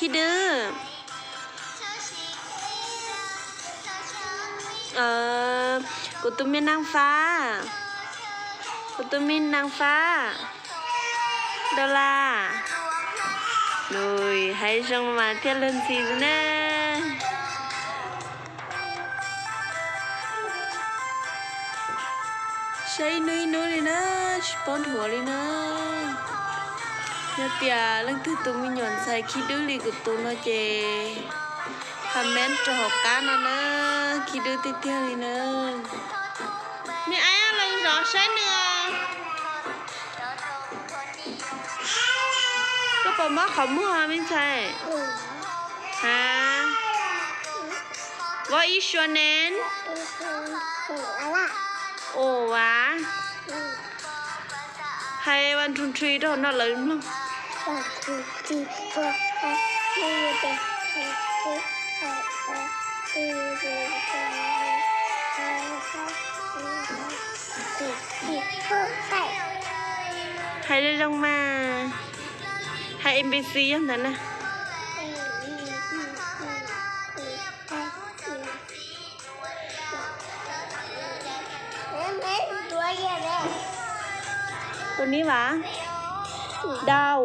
Khib Dwb. Kuv tus me nab fab, kuv tus me nab fab, Dolas. Nws hais zoo mas thiaj luag ntxhi xwb na. Saib ib hnub ib hnub li na, tsis paub dhuav li na. Yog tias leej twg tus me nyuam ntxhais Khib Dwb li kuv tus no ces comment rau hauv qab no na, Khib Dwb tiag tiag li na. Me aib, los zov saib nws os. Koj puas mob qhov muag me ntxhais? Ha? What is your name? Ua, hais One, two, three rau no lawv mloog. Hais zoo zoo mas. Hais A B C yog ntawd na. Tus ni vas, dau.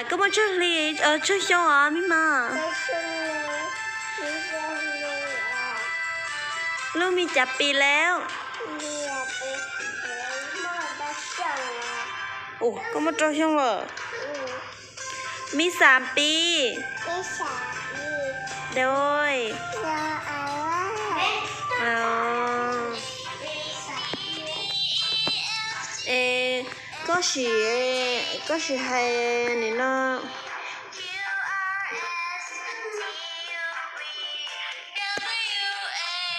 Koj muaj tsawg hli, tsawg xyoo os me mog? Lub me cas pis lawm? Ua, koj muaj rau xyoo lawm. Mi xav pis. Doi. Es koj sim, koj sim hais nim no.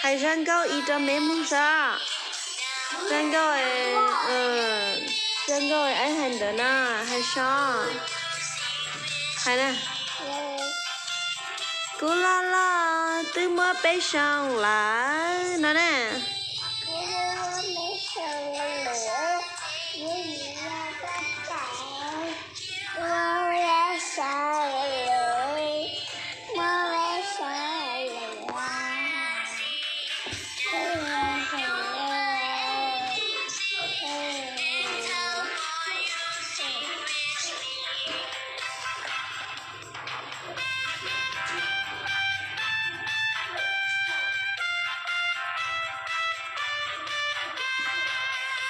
Hais zaj nkauj ib rau me mloog saib. Zaj nkauj, zaj nkauj aib hais ntawd na, hais saib. Hais na. Kuv loj loj twb muaj peb xyoos lawm no na.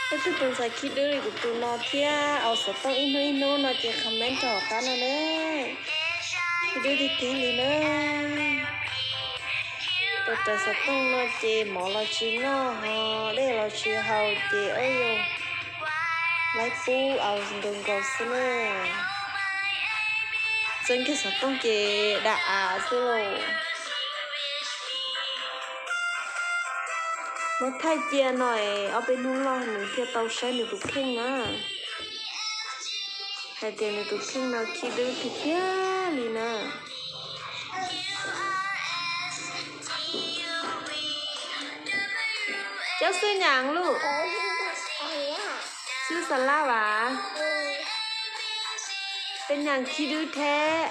Koj twb tus ntxhais Khib Dwb li kuv tus no thiab, au xov tooj ib hnub ib hnub no ces comment rau hauv qab no na. Khib Dwb tiag tiag li na. Tus raws xov tooj no ces mov los tsis noj ho dej los tsis haus ces ua yus laib pub au nkaus nkaus xwb na. Txeeb kiag xov tooj ces dam av xwb lauj. Muab thaij cia no es ob peb hnub loj nws thiaj tau saib nws tus kheej na. Hais tias nws tus kheej no Khib Dwb tiag tiag li na. Cov xwb nyaam luj, xwb xa lab vas, peb nyaam Khib Dwb thiab.